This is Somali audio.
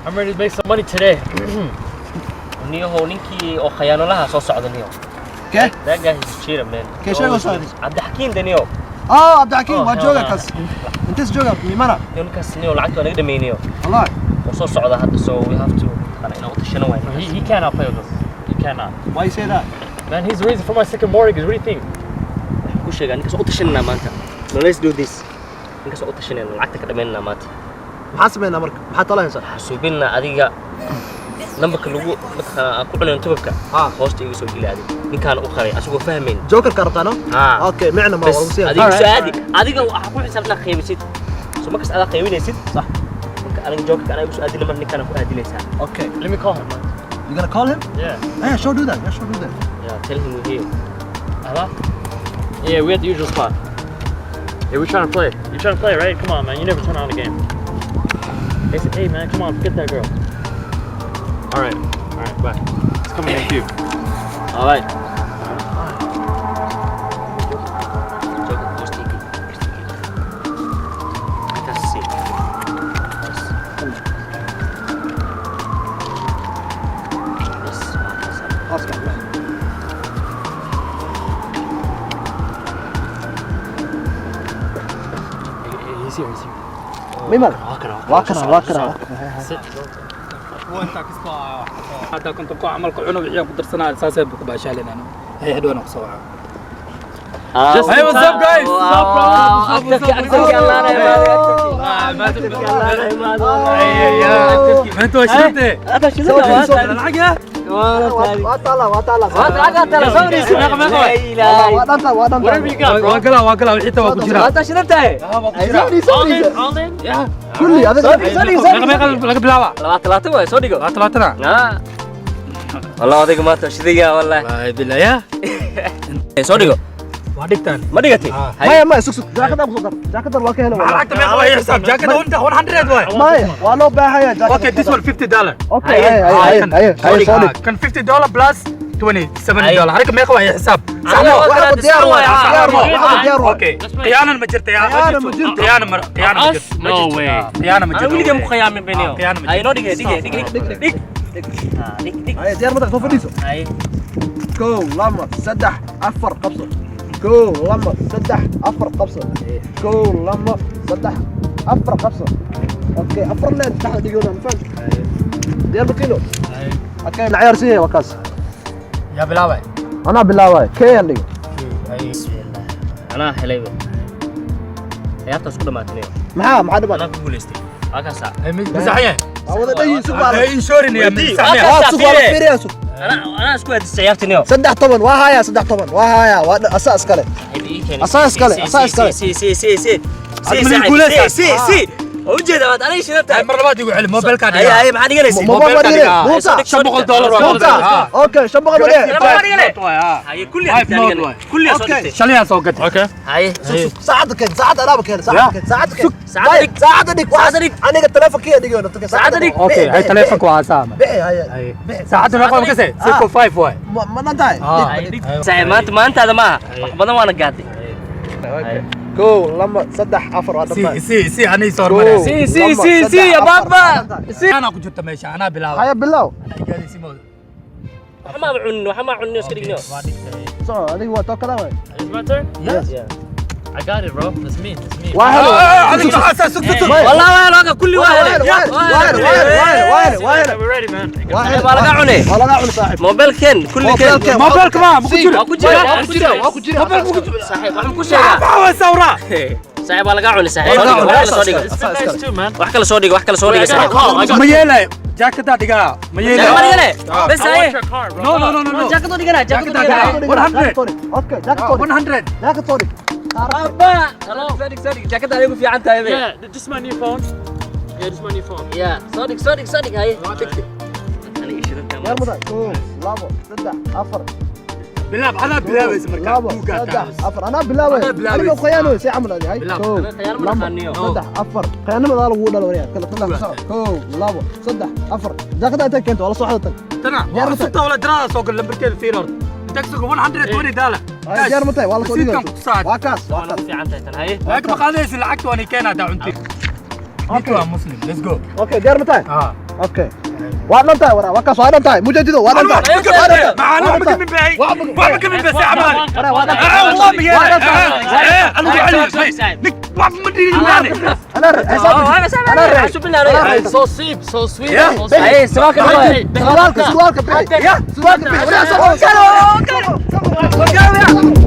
I'm ready to make some money today. Niyahow, ninkii oo khayaanolaha soo socda, niyo. Kee? That guy is a cheater, man. Kee sheego soo socda? Cabdixakiin de, niyo. Ah, Cabdixakiin waa Oh, jooga hell no. kaas. Intaas jooga mimana. Niyo, ninkaas, niyo, lacagta waa naga dhameeyey, niyo. Wallahi. Wuu soo socdaa hadda, so we have to taqaana inaan u tashano waay. He cannot play with us. He cannot. Why you say that? Man, he's the reason for my second mortgage. What do you think? Waxaan ku sheegaa, ninkaas u tashananaa maanta. No, let's do this. Ninkaas u tashanayna, lacagta ka dhamaynanaa maanta. Maxaa sameynaa marka? Maxaa tala haysaa? Xasuubinna adiga nambarka lagu mataqaanaa aan ku cunayno tubabka. Hoosta iga soo geli adiga. Ninkaan u qaray asagoo fahmayn. Jokerka rabtaa, no? Haa. Okay, micna ma bas waa lagu siyaa. Adiga soo aadi, adiga waxaa ku xisaabtan qaybisid, so markas adaa qaybinaysid. Sax. Marka aniga jokerka aniga soo aadina, mar ninkaan ku aadinaysaa. Okay. Let me call him, man. You gonna call him? Yeah. Yeah, sure, do that. Yeah, sure, do that. Yeah, tell him we're here. Hello? Yeah, we at the usual spot. Yeah, we're trying to play. You're trying to play, right? Come on, man. You never turn on a game. They said, hey, man, come on, forget that girl. All right. All right, bye. It's coming in a few. All right. Jokerka hoosta iga hoosta iga. Intaas sii. Bas. Bas, waa kaas. Oscar. Hey, he's here, he's here. Mimana. Waa kana. Waa kana, waa kana. Sit. Hadda konton ko camalka cuno wixii aan ku darsanaa saasay ku baashaalinana hay hadhowana kusoo waca. Just Hey, what's up, guys? What's up, bro? Agtarkii allaana imaaday, agtarkii allaana imaaday. Ma inta waa shirte. Hada shidada waa taali. Lacag ya. Waa taali. Waa taala, waa taala. Waa lacag taala, soo fadhiiso. Meeqa, meeqa waay? La ilaaha. Waa dhanta, waa dhanta. Whatever you got, bro. Waa galaa, waa galaa, wixii ta waa ku jira. Waa shidan tahay. Waa ku jira. All in, all in. Ya. Kulli adiga. Meeqa meeqa laga bilaaba? 20 20 waay, soo dhigo. 20 20-na. Ah. Wallah, odayga maanta shidiga, wallah. Wallahi billah ya. Soo dhigo. Waa dhigtaan. Ma dhigatay? Ah. Maya, maya, sug, sug. Jaakada ku soo dar. Jaakada waa ka helay wallahi. Lacagta meeqa waa xisaab jaakada 100 waay. Maya, waa loo baahan yahay jaakada. Okay, this one $50. Okay, hay hay hay hay, soo dhig. Kan $50 plus 20, $70. Harka meeqa waa xisaab? Waxa ku diyaar waay, diyaar waay, waxa ku diyaar waay. Okay, khiyaana ma jirto ya. Khiyaano ma jirto. Khiyaano ma, khiyaano ma Us? jirto. No way. Khiyaano ma Ana jirto. weligay ma khiyaamin beniyo. Khiyaano ma Ay, jirto. noo dhige, dhige, dhig, dhig, dhig. Ah, dhig, dhig. Hay, diyaar ma tahay? Soo fadhiiso. Ay. Kow, lama, saddex, afar, qabso. Kow, lama, saddex, afar, qabso. Kow, lama, saddex, afar, qabso. Okay, afar leen dhexda dhigooda, ma fahamtay? Diyaar ma kilo? Okay, la ciyaarsiiya waa kaas. Yaa bilaabay? Anaa bilaabay. Kee aan dhigo? Anaa helay. Ciyaarta isku dhamaatay, niyo. Maxaa dhiman? Anaa ku guuleystay. Waa kaasa. Masaxaya. Waa wada dhayin, sug baa. Ay inshorin ya masaxaya. Waa sug, waa la fiiriyaa, sug. Anaa isku aadisay ciyaarta, niyo. 13 waa hayaa, 13 waa hayaa, waa asaa iskale. Asaa iskale, asaa iskale. Si si si si. Aad ma guuleysaa? Si si. Oo ujeeda waad aniga shidan tahay. Mar labaad igu celi mobilka Ay dhiga. ay, maxaa dhiganaysa? Mobile ma dhigane? Buuta. $500 waa. Buuta. Okay, 500 ma dhigane? Lama dhigane. Haye, kulli Five note waay. kulli soo Okay. dhigtay. Shalay soo gatay. Okay. Haye. Saacadda keen, saacadda anaaba keen, saacadda keen, saacadda keen. Saacadda dhig. Saacadda dhig. Saacadda dhig. Aniga telefonkiya dhigayo, nafta Saacadda dhig. Okay, hay telefonka waa saama. Bixi, haye. Bixi. Saacadda meeqa waa kasay? 6.5 waay. Ma dhan tahay? Haye, dhig. Saaxiib, maanta maantaada maaha. Wax badan waana gaadday. Kow, lama, saddex, afar, waa dhan Si tahay. si si ani soo Kow, hormaray. Si si lama, si si saddex, ya afar, baba. waa dhan tahay. Si. Anaa ku jirta meesha, anaa bilaabay. Haya, bilow. Waxa ma cunin, waxa ma cunin, iska dhigniyo. Waa dhigtay. Soco, adiga waa tookada waay. It's my turn? Yes. Yeah. I got it, bro. That's me. That's me. Waa helay. Adiga maxaa sug sug sug. Wallah waa looga kulli waa helay. Waa helay, waa helay, waa helay, waa helay, waa helay. We're ready, man. Waa helay. Waa laga cunay. Waa laga cunay, saaxiib. Mobilkeen kulli keen. Mobilkeen. Mobilka ma ku jiro. Waa ku jira. Waa ku jira, waa ku jira. Mobilka ku jiro. Saaxiib, waxaan ku sheegaa. Maxaa waa sawra? Saaxiib, waa laga cunay, saaxiib. Waa laga Soo dhigo, wax kale soo cunay. dhigo. It's been nice too, man. Wax kale soo dhigo, wax kale soo dhigo, Wait, I got a saaxiib. call. I got Ma yeelay. Jaakada dhigaa. Ma yeelay. Jaakada dhigane. Bes I haye. want your car, bro. No, no, no, no, no. Jaakado dhigana, jaakado Jaakada dhigana. dhigaa. 100. Okay, jaakad soo dhig. 100. Jaakad soo dhig. Abba. Soo dhig, soo dhig. Jaakada adigu fiican tahay be. Yeah, this is my new phone. Yeah, this is my new phone. Yeah, soo dhig, soo dhig, soo dhig, haye. Aniga shidan tahay. Diyaar ma tahay? Kow, labo, saddex, afar. Bilaab, anaa bilaabaysa markaa. Labo, Buuggaa saddex, taas. afar. Anaa bilaabay. Anaa bilaabaysa. Aniga khiyaano si camal adi. Hay. Bilaab. Kow, Anaa khiyaano ma labo, naqaaniyo. saddex, afar. Khiyaanimada lagu dhalo waryaa. Kala kala soco. Kow, labo, saddex, afar. Jaakada intay keento waa la soo xada tan. Tana, Diyaar ma tahay? sugta wala dirada soo gal lambarkeeda fiir horta. Inta ka sugo $120. Hay, diyaar ma tahay? Waa la soo dhigay. Rasiidkan ku tusaa. Waa kaas, waa Waana kaas. ku fiican tahay tan, haye. Lacag ma qaadaysa, lacagta waan keenaa taa cunti. Ninka waa Muslim. Let's go. Okay, diyaar ma tahay? Ah. Okay, waa dhan tahay waraa, waa kaas, waa dhan tahay mujadido, waa dhan tahay. Waa dhan tahay. معانا ما كمل باي ما كمل بس عمالي. Waraa, waa dhan tahay. والله ما انا علي ما ديري ماني. Anaa re xisaab, anaa re. So sweet, so sweet, so sweet. Hey, sawaaka. Surwaalka, surwaalka bixi, surwaalka bixi. Waraa, soo.